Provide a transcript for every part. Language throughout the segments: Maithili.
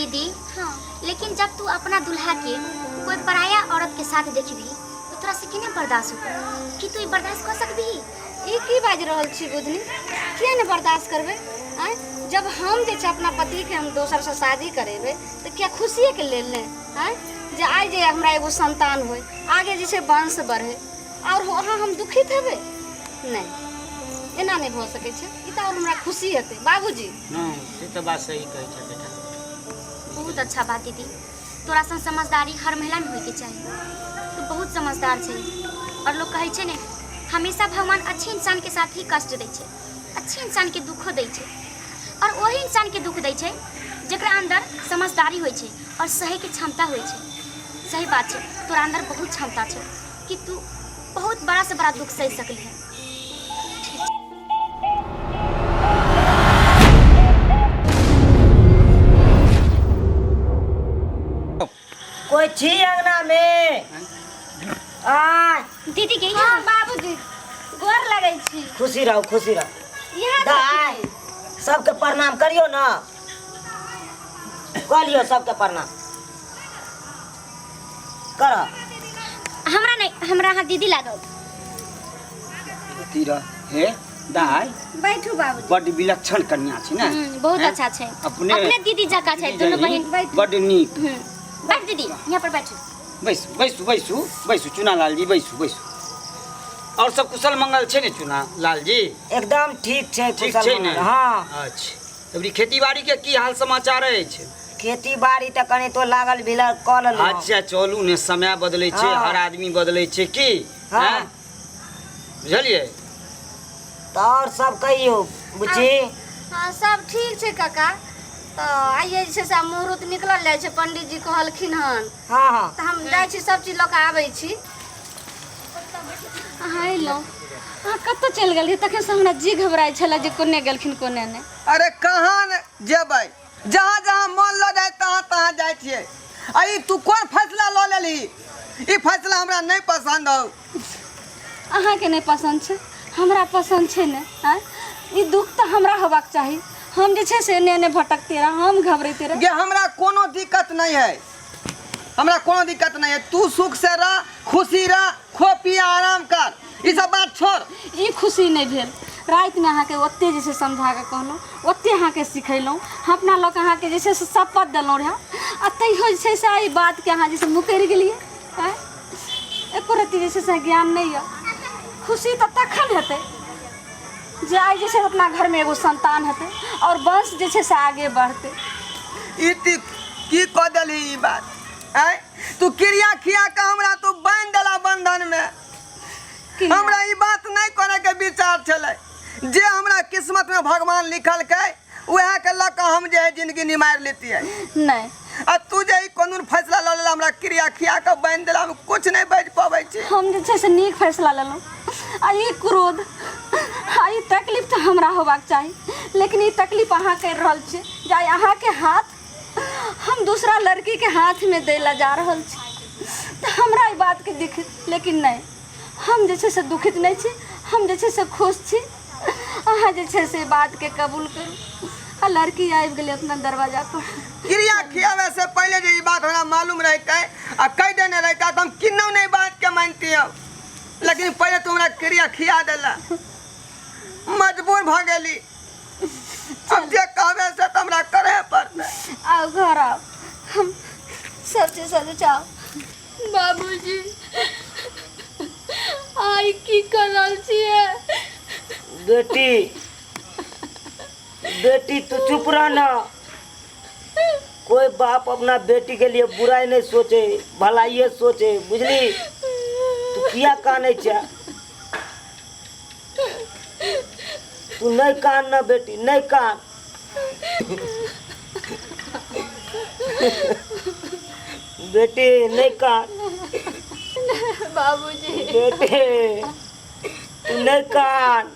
दीदी। हाँ। लेकिन जब तू अपना दुल्हा के कोई पराया औरत के साथ देखबी तो तोरा से केना बर्दाश्त होतो? की तू ई बर्दाश्त कर सकबी? ई की बाजि रहल छी बुधनी? किया ने बर्दाश्त करबै? आँय, जब हम जे छै अपना पतिके हम दोसरसँ शादी करेबै तऽ किया खुशिएके लेल ने? आँय, जे आइ जे हमरा एगो संतान होय, आगे जे छै वंश बढ़े, आओर अहाँ हम दुखित हेबै? नहि, एना नहि भऽ सकै छै। ई तऽ आओर हमरा खुशी हेतै बाबूजी। हँ, से तऽ बात सही कहै छै बेटा। बहुत अच्छा बात दीदी, तोरा सन समझदारी हर महिला में होइके चाही। तू बहुत समझदार छै। और लोग कहै छै ने, हमेशा भगवान अच्छे इंसान के साथ ही कष्ट दै छै, अच्छे इंसान के दुखो दै छै, और वही इंसान के दुख दै छै जेकरा अंदर समझदारी होइ छै और सहै के क्षमता होइ छै। सही बात छै, तोरा अंदर बहुत क्षमता छै कि तू बहुत बड़ा से बड़ा दुख सहि सकली है। कोई छी अंगना में आय? दीदी के। हाँ बाबूजी, गोर लगै छी। खुशी रहो, खुशी रहो। यहाँ। दाय, सबके प्रणाम करियो ना, कहलियो सबके प्रणाम कर। हमरा नहीं, हमरा अहाँ दीदी लागल। तीर हे दाय। बैठू बाबूजी। बड विलक्षण कन्या छै ने। बहुत हैं? अच्छा छै। अपने अपने दीदी जकाँ छै दुनू बहिन। बड नीक। बैठ दीदी, यहाँ पर बैठू। बैसू बैसू बैसू बैसू चुना लाल जी, बैसू बैसू। और सब कुशल मंगल छै ने चुना लाल जी? एकदम ठीक छै। ठीक कुशल छै ने? मंगल, हाँ। अच्छा, अबरी खेती बाड़ी के की हाल समाचार अछि? खेती बाड़ी तऽ कनि तो लागल भिलल कऽ लेलहुँ। अच्छा चलू ने, समय बदलै छै। हाँ। हर आदमी बदलै छै की। हाँ। हैं? बुझलियै? तऽ आओर सब कहियौ बुच्ची। हाँ, सब ठीक छै काका। तऽ आइए जे छै से आब मुहूर्त निकलल जाइ छै, पंडीजी कहलखिन हन। हाँ हाँ। तऽ हम जाइ छी, सब चीज लऽ कऽ आबै छी। अहाँ अयलहुँ? अहाँ कतऽ चलि गेलियै? तखनसँ हमरा जी घबराइ छलै जे कोने गेलखिन कोने नहि। अरे कहाँ ने जेबै, जहाँ जहाँ मन लऽ जाय तहाँ तहाँ जाइ छियै। आ ई तू कोन फैसला लऽ लेलही? ई फैसला हमरा नहि पसन्द हौ। अहाँके नहि पसन्द छै, हमरा पसन्द छै ने? आँय, ई दुख तऽ हमरा होबाक चाही। हम जे छै से एने एने भटकते रह, हम घबरैते रह। गे, हमरा कोनो दिक्कत नहीं है, हमरा कोनो दिक्कत नहीं है। तू सुख से रह, खुशी रह, खो पी, आराम कर, ई सब बात छोड़। ई खुशी नहि भेल? रातिमे अहाँके ओते जे छै समझा कऽ कहलहुँ, ओते अहाँके सिखेलहुँ, हम अपना लऽ कऽ अहाँके जे छै से शपथ देलहुँ रहए, आ तैयो जे छै से एहि बातके अहाँ जे छै मुकरि गेलियै। आँय, एको रत्ती जे छै से ज्ञान नहि यऽ। खुशी तऽ तखन हेतै जे आइ जे छै अपना घरमे एगो संतान हेतै आओर वंश जे छै से आगे बढ़तै। ई ती की कऽ देलही ई बात? आँय, तू क्रिया खिया कऽ हमरा तू बान्हि देला बंधन में। क्रिया? हमरा ई बात नहि करे के विचार छलै। जे हमरा किस्मत में भगवान लिखलकै उएह के लऽ कऽ हम जे है जिंदगी निमारि लेतियै। नहि। आ तू जे ई कोन फैसला लऽ लेला, हमरा क्रिया खिया कऽ बान्हि देला, हम कुछ नहि बाजि पबै छी। हम जे छै से नीक फैसला लेलहुँ। आ ई क्रोध आ ई तकलीफ तऽ हमरा होबाक चाही, लेकिन ई तकलीफ अहाँ करि रहल छी जे आइ अहाँके हाथ हम दूसरा लड़कीके हाथमे दै लए जा रहल छी, तऽ हमरा ई बातके दिक्कत। लेकिन नहि, हम जे छै से दुखित नहि छी, हम जे छै से खुश छी। अहाँ जे छै से बातके कबूल करू। आ लड़की आबि गेलै अपना दरवाजा पर। क्रिया खियावे से पहले जे ई बात हमरा मालूम रहितै आ कहि देने रहिता तऽ हम किन्नौ नहि बात के मानतियौ, लेकिन पहले तू हमरा क्रिया खिया देला, मजबूर भऽ गेली। अब जे कहबे से तऽ हमरा करे पड़तै। आउ घर आउ, हम सब चीज सजाउ। बाबूजी, आइ की कर रहल छियै? बेटी, बेटी, तू चुप रह ना। कोई बाप अपना बेटी के लिए बुराई नहीं सोचे, भलाइए सोचे, बुझली? तू किया कानै छै? तू नहीं कान ना बेटी, नहीं कान बेटी, नहीं कान। बाबूजी। बेटी, तू नहीं कान,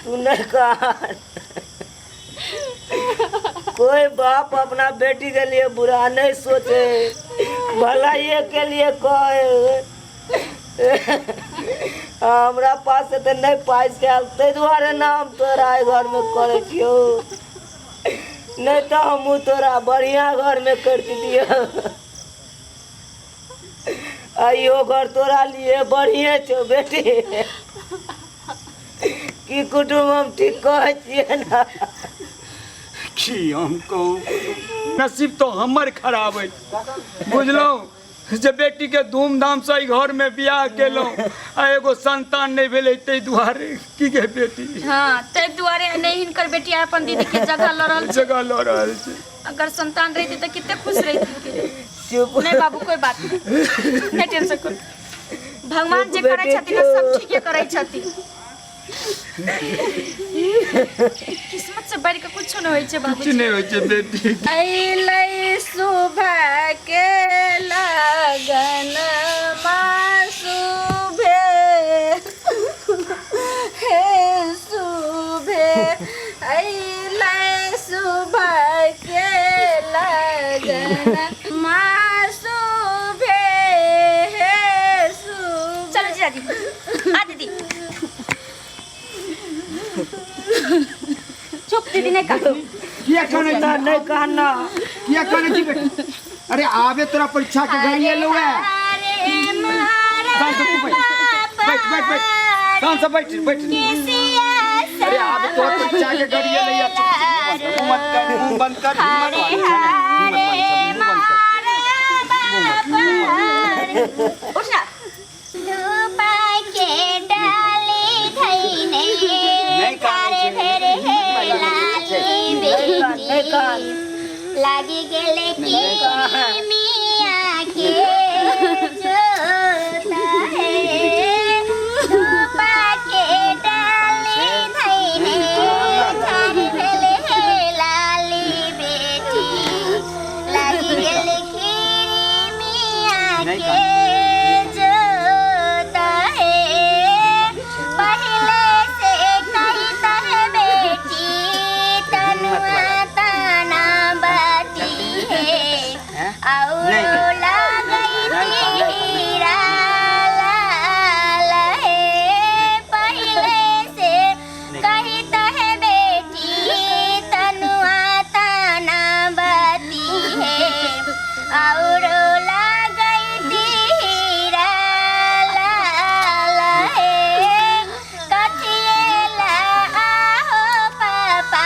तू नहीं कान। कोई बाप अपना बेटी के लिए बुरा नहीं सोचे, भलाइए के लिए कहे। हमरा पास से तऽ नहि पाइ आयल, ताहि दुआरे ने हम तोरा एहि घरमे करै छियौ। नहीं तो हमू तोरा बढ़िया घर में कर दिलियो। आइयो घर तोरा लिए बढ़िया छौ बेटी। की कुटुम्ब हम ठीक कहै छियै ना? की हम कहू, नसीब तो हमर खराब है, बुझलहुँ जे बेटी के धूमधाम से एहि घर में बियाह केलहुँ आ एगो संतान नहीं भेलै, ताहि दुआरे की गे बेटी। हाँ, ताहि दुआरे नहि हिनकर बेटी अपन दीदी के जगह लऽ रहल छै। जगह लऽ रहल छै। अगर संतान रहितै तऽ कते खुश रहितै। चुप। नहीं बाबू, कोई बात नहीं, नहीं टेंशन करू। भगवान जे करै छथिन ने, सब ठीके करै छथिन। किस्मत से बढ़ि के कुछो नहि होइ छै बाबू। किछु नहि होइ छै बेटी। अइलै सुबह के लगन सुबे, हे सुबे, अइलै सुबह के लगन सुबे, हे सुबे। चलो जीजाजी, आ दीदी। चुप दीदी, नहीं कहा। किया कानै ना, नहीं कहना। किया कानै छी बेटी? अरे आबे तोरा परीक्षा के घड़ी एलौ है। अरे मारा शांत से तू बैठ, बैठ बैठ बैठ, शांत से बैठ बैठ। अरे आबे तोरा परीक्षा के घड़ी एलै है। चुप, मुंह मत कर, मुंह बंद कर। हिम्मत वाली छै ने, हिम्मत वाली छै, मुंह बंद कर। उठ ना। धूपा के डाली धैने नहीं कानै छै। भेर हे लाली बेटी लागी गेले की मिया के जोता है। धूपा के डाली धैने झार भेल हे लाली बेटी लागी गेले की मिया के जोता है। पहले से कहता है बेटी तनुआ ताना बाती है और लागई हीरा लाल है। पहले से कहता है बेटी तनुआ ताना बाती है और लागई हीरा लाल है। कथिएला आहो पापा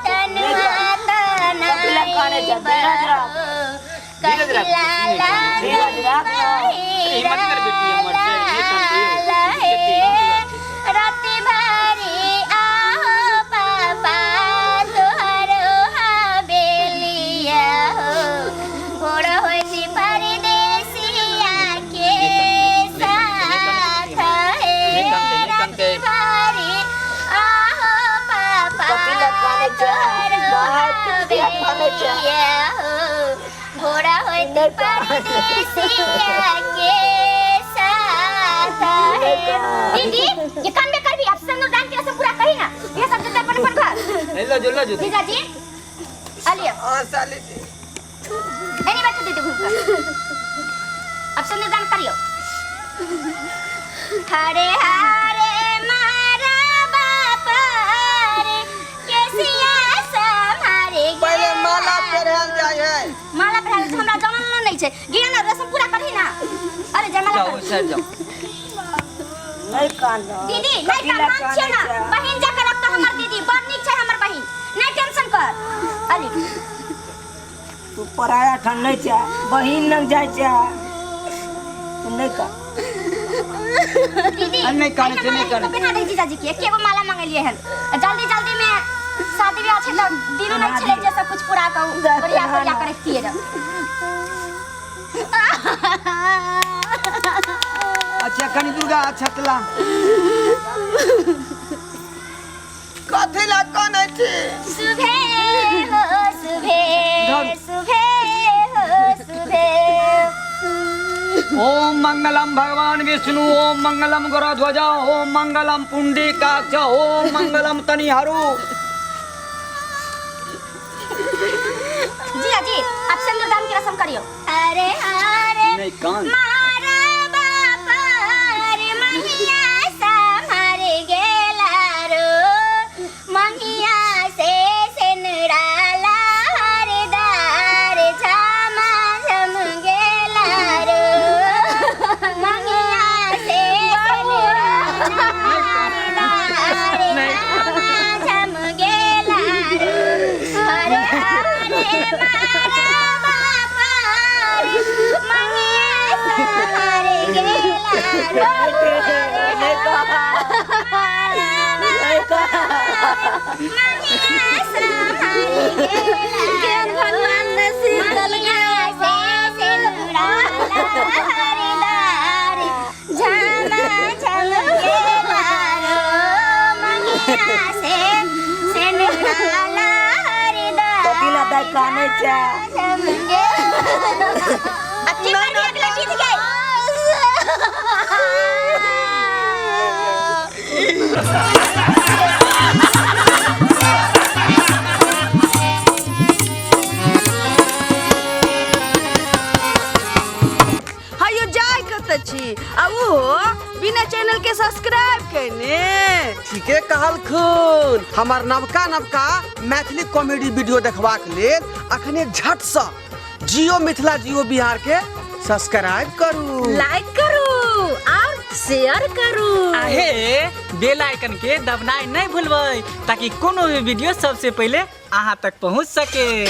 तनुआ ताना कथिला कानै छै? धीरज राख। धीरज राख, धीरज राख। हिम्मत कर बेटी हमर छै, नहि कानतै यौ। कते हिम्मत छै। राति भरी आहो पापा तोहरो हवेलिया हो, भोर होइ छी परदेसिया के साथ हे। राति भरी आहो पापा कथिला कानै छै? तोहरो बाप, कथिला कानै छै? हवेलिया हो, भोर होइ परदेसिया के साथ हे। दीदी, ये कान में करबी? अब सिंदूर दान के रस्म पूरा कही ना, ये सब जते अपन अपन घर। ए, लो जो, लो जो। जीजाजी, आलियो। हाँ साली जी। एनी बैठो दीदी घूम कर। अब सिंदूर दान करियो। हरे हरे मारा बापा रे केसिया सम्हारे। पहले माला पहिरायल जाइ है। माला पहिरायल हमरा जमाना नहीं छै। गिरा ना, रस्म पूरा करही ना। अरे जयमाला जाओ कर। सर, जाओ। नहीं कान। दीदी, नहीं कथिला कान, हम छियै ना कानै छै? बहिन जाकर रखतो। हमर दीदी बड़ नीक छै, हमर बहिन। नहीं टेंशन कर अली। तू पराया ठान नहीं छै, बहिन लग जाइ छै। तू नहीं कान। दीदी। अरे नहीं कानै छै, नहीं कानै। पहना दे जीजाजी के। एके गो माला मंगेलिए हन, जल्दी जल्दी में शादी ब्याह छै तऽ दिनो नहीं छलै जे सब कुछ पूरा कहू बढ़िया बढ़िया करतिए रह। अच्छा कनी दुर्गा, अच्छा तला। कथी ला कानै छी? सुबह हो सुबह। धर। सुबह हो सुबह। ओम मंगलम भगवान विष्णु, ओम मंगलम गरुड़ध्वज, ओम मंगलम पुंडरीकाक्ष, ओम मंगलम तनिहरु। जीजाजी, अब सिंदूर दान के रस्म करियो। अरे अरे नहीं कान। मारा बापा रे महिया संहार गेला रो, मंगिया से सिनुरा। केहन भगवान नसीब देलकै। कथी ला दाइ कानै छै? हयो जाय कतऽ छी आ ओहो बिना चैनल के सब्सक्राइब केने? ठीके कहलखुन। हमर नवका नवका मैथिली कॉमेडी वीडियो देखबाक लेल अखने झटसँ जियो मिथिला जियो बिहार के सब्सक्राइब करू, लाइक करू और शेयर करू। आहे बेल आइकन के दबनाइ नहि भूलबै, ताकि कोनो भी वीडियो सबसे पहिले अहाँ तक पहुँच सके।